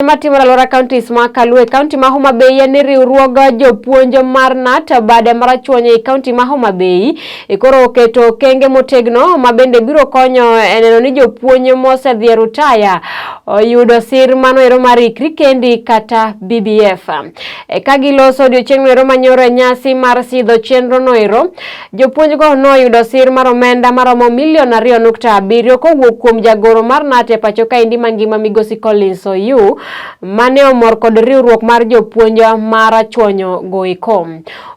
Matimore alwora counties ma Kaluo e kaunti ma Homa Bay en ni riwruog jopuonj mar KNUT bade marachuonyo e kaunti ma Homa Bay e koro oketo okenge motegno ma bende biro konyo e neno ni jopuonj mosedhi e rutaya oyudo sir mano ero mar ikri kendi kata BBF. E ka giloso odiochieng' ero manyoro e nyasi mar sidho chenro no ero, jopuonjgo noyudo sir mar omenda maromo milion 2.7 kowuok kuom jagoro mar KNUT e pacho kaendi mangima, migosi Collins Oyu, mane omor kod riwruok mar jopuonj mar Rachuonyo goeko.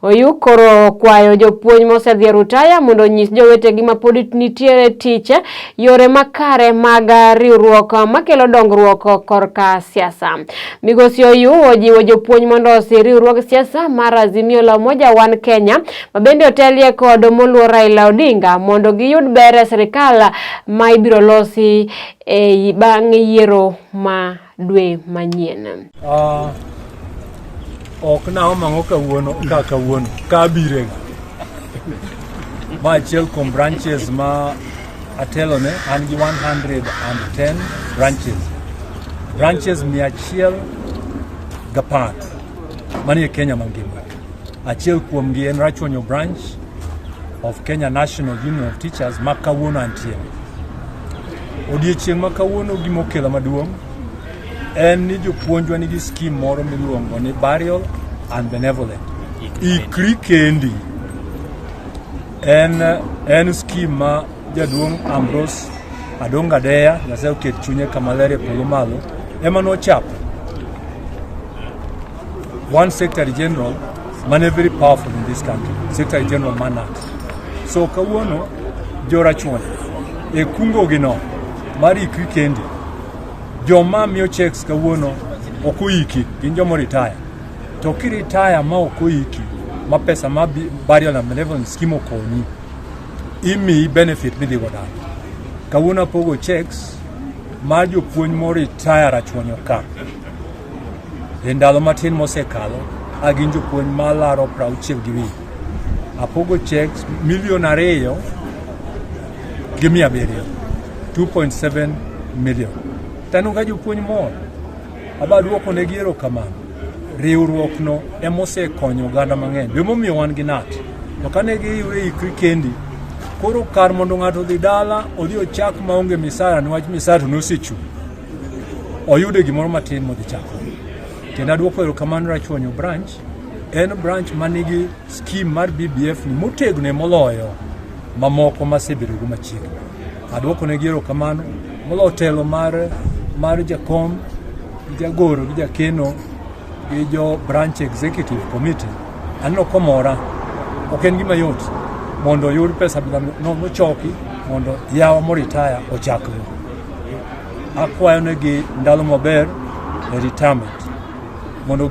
Oyu koro kwayo jopuonj mosedhi e rutaya mondo onyis jowetegi mapod nitiere tich yore makare mag riwruok makelo dongruok korka siasa. Migosi Oyu ojiwo jopuonj mondo osir riwruog siasa mar Azimio la Umoja One Kenya mabende otelie kod moluor Raila Odinga mondo giyud ber e sirikal ma ibiro losi e bang' yiero ma dwe manyien. Ok naom ang'o kawuono ka kawuono ka abirega. Ma achiel kuom branches ma atelone, an gi 110 branches. Branches 110 manie Kenya mangima. Achiel kuomgi en Rachuonyo branch of Kenya National Union of Teachers ma kawuono antie. Odiechieng' ma kawuono, gimokela maduong' en ni jopuonjwa nigi scheme moro miluongo ni burial and benevolent. Ikri kendi. En scheme ma jaduong' Ambrose Adongo Adeya, Nyasaye oket chunye kama ler e polo malo, ema nochako. One Secretary General mane very powerful in this country, Secretary General mar KNUT. So kawuono jorachuonyo e kungo gi no mar ikri kendi, joma miyo checks kawuono ok oiki, gin joma retire. To kiretire ma ok oiki, ma pesa ma burial and benevolent scheme okonyi, imiyi benefit midhi go dala. Kawuono apogo checks mar jopuonj moretire Rachuonyo ka. E ndalo matin mosekalo, a gin jopuonj malaro 60 gi wiye. Apogo checks 2.7 million, 2.7 million. Taneno ka jopuonj mor. Aba duoko negi erokamano. Riwruok no emosekonyo oganda mang'eny. Be momiyo wan gi KNUT. To kane giyude ikri kendi, koro kar mondo ng'ato odhi dala, odhi ochak maonge misara niwach misara to nosechung'. Oyude gimoro matin modhi chako. Kendo aduoko erokamano Rachuonyo branch, en branch manigi scheme mar BBF ni motegno moloyo mamoko masebedogo machiegni. Aduoko negi erokamano moloyo telo mar jakom, gi jagoro, gi jakeno, gi jo branch executive committee. Aneno komora, ok en gima yot mondo oyud pesa no mochoki mondo yawa moretire ochakgo. Akwayo negi ndalo maber e retirement mondo.